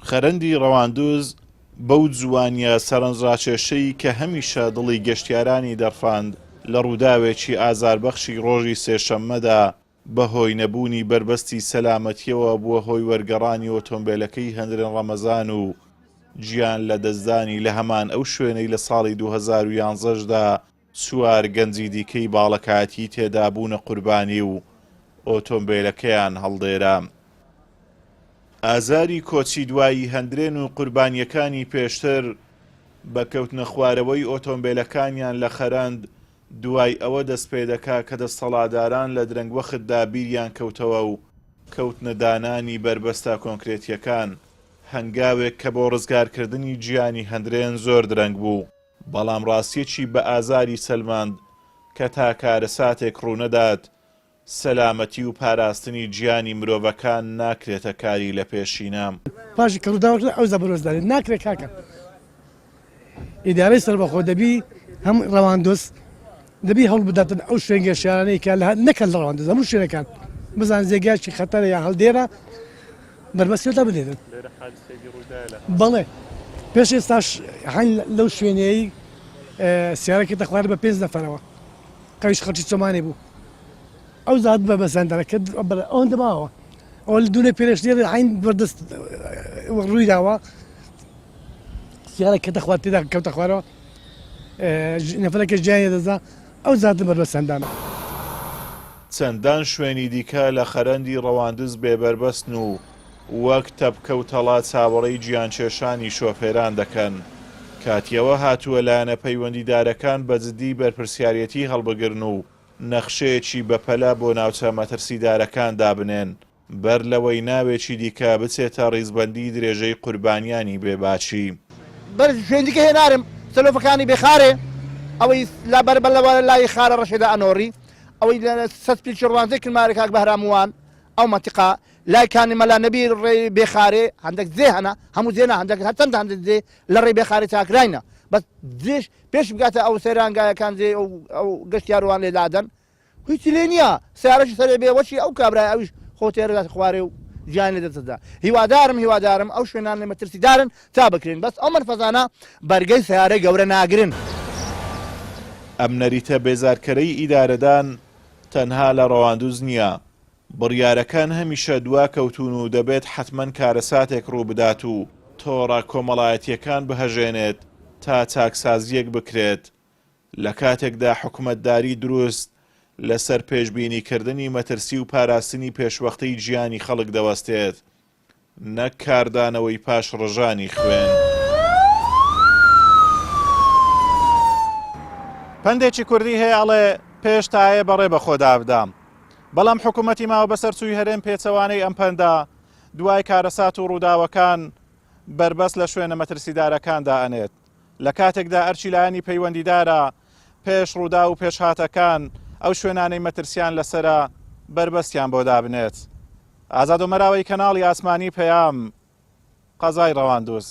خەرەندی ڕەواندوز بەو جوانییە سەرنجڕاکێشەی کە هەمیشە دڵی گەشتیارانی دەڕفاند، لە ڕووداوێکی ئازاربەخشی ڕۆژی سێشەممەدا بەهۆی نەبوونی بەربەستی سەلامەتییەوە بووە هۆی وەرگەڕانی ئۆتۆمبێلەکەی هەندرێن ڕەمەزان و گیان لەدەستدانی لە هەمان ئەو شوێنەی لە ساڵی 2011 دا چوار گەنجی دیکەی باڵەکایەتیی تێدا بوونە قوربانی و ئۆتۆمبێلەکەیان هەڵدێرا. ئازاری کۆچی دوایی هەندرێن و قوربانییەکانی پێشتر بە کەوتنەخوارەوەی ئۆتۆمبێلەکانیان لە خەرەند دوای ئەوە دەستپێدەکا کە دەستەڵاداران لە درەنگوەختدا بیریان کەوتەوە و کەوتنە دانانی بەربەستە کۆنکرێتییەکان، هەنگاوێک کە بۆ ڕزگارکردنی گیانی هەندرێن زۆر درەنگ بوو. بەڵام ڕاستییەکی بە ئازاری سەلماند کە تا کارەساتێک ڕوونەدات، سەلامەتی و پاراستنی گیانی مرۆڤەکان ناکرێتە کاری لەپێشینە. پاشی کە ڕووداوەکە ئەوجا بەرۆزداری ناکرێت کاکە ئیدارەی سەربەخۆ دەبی هەم ڕەواندوز دەبی هەوڵ بداتن ئەو شوێن گەشتیارانەی کە لە نەکەن لە ڕەواندوز هەموو شوێنەکان بزان جێگایکی خەتەرە یان هەڵدێرە بەربەستیەوە بدێتن بەڵێ پێش ئێستاش هەن لەو شوێنەی سیارەکە دەخوارد بە پێنج نەفەرەوە قەویش خەڵکی چۆمانی بوو ئەو زات بە بەسەندەرە کە ئەوەندە ماوە ئەوە لە دوونە پێرێش لێرە عین بەردەست ڕووی داوە سیارە کە دەخوارد تێدا کەوتە خوارەوە نەفرەکە ژیانی دەزا ئەو زاتە بەربەستەندانە. چەندان شوێنی دیکە لە خەرەندی ڕەواندز بێ بەربەستن و وەک تەپکە و تەڵا چاوەڕێی گیانکێشانی شۆفێران دەکەن. کاتی ئەوە هاتووە لایەنە پەیوەندیدارەکان بە جدی بەرپرسیارێتی هەڵبگرن و نەخشەیەکی بەپەلە بۆ ناوچە مەترسیدارەکان دابنێن بەر لەوەی ناوێکی دیکە بچێتە ڕیزبەندی درێژەی قوربانیانی بێ باکی. بەر شوێن دیکە هێنارم سەلۆفەکانی بێ خارێ ئەوەی لا بەر بە لەوە لای خارە ڕەشێدا ئەنۆڕی ئەوەی لە سەد پیلکی ڕوانزەی کرمارێ کاک بەهرام وان ئەو مەنتیقە لای کانی مەلا نەبی ڕێی بێ خارێ هەندێک جێ هەنە هەموو جێ نا هەندێک هەرچەند هەندێک جێ لە ڕێی بێ خارێ چاکراینە بەس جێش پێش بگاتە ئەو سەیرانگایەکان جێ ئەو ئەو گەشتیاروان لێ لادەن هیچی لێ نییە سیارەشی سەرێ بێ وەچی ئەو کابرای ئەویش خۆ تێرەدات خوارێ و گیانی لە دەستدا هیوادارم هیوادارم ئەو شوێنان لە مەترسیدارن تا بکرێن بەس ئەو مەنفەزانە بەرگەی سیارەی گەورە ناگرن. ئەم نەریتە بێزارکەرەی ئیدارەدان تەنها لە ڕەواندوز نییە، بڕیارەکان هەمیشە دواکەوتوون و دەبێت حەتمەن کارەساتێک ڕووبدات و تۆڕە کۆمەڵایەتییەکان بهەژێنێت تا چاکسازییەک بکرێت، لە کاتێکدا حکومەتداری دروست لەسەر پێشبینیکردنی مەترسی و پاراستنی پێشوەختەی گیانی خەڵک دەوەستێت نەک کاردانەوەی پاش ڕژانی خوێن. پەندێکی کوردی هەیە ئەڵێ، پێش تایە بەڕێ بەخۆدا بدە. بەڵام حکومەتی ماوەبەسەرچووی هەرێم پێچەوانەی ئەم پەندە، دوای کارەسات و ڕووداوەکان بەربەست لە شوێنە مەترسیدارەکاندا ئەنێت. لە کاتێکدا ئەرکی لایەنی پەیوەندیدارە پێش ڕووداو و پێشهاتەکان ئەو شوێنانەی مەترسیان لەسەرە بەربەستیان بۆ دابنێت. ئازاد ئۆمەراوەی کەناڵی ئاسمانی پەیام، قەزای ڕەواندوز.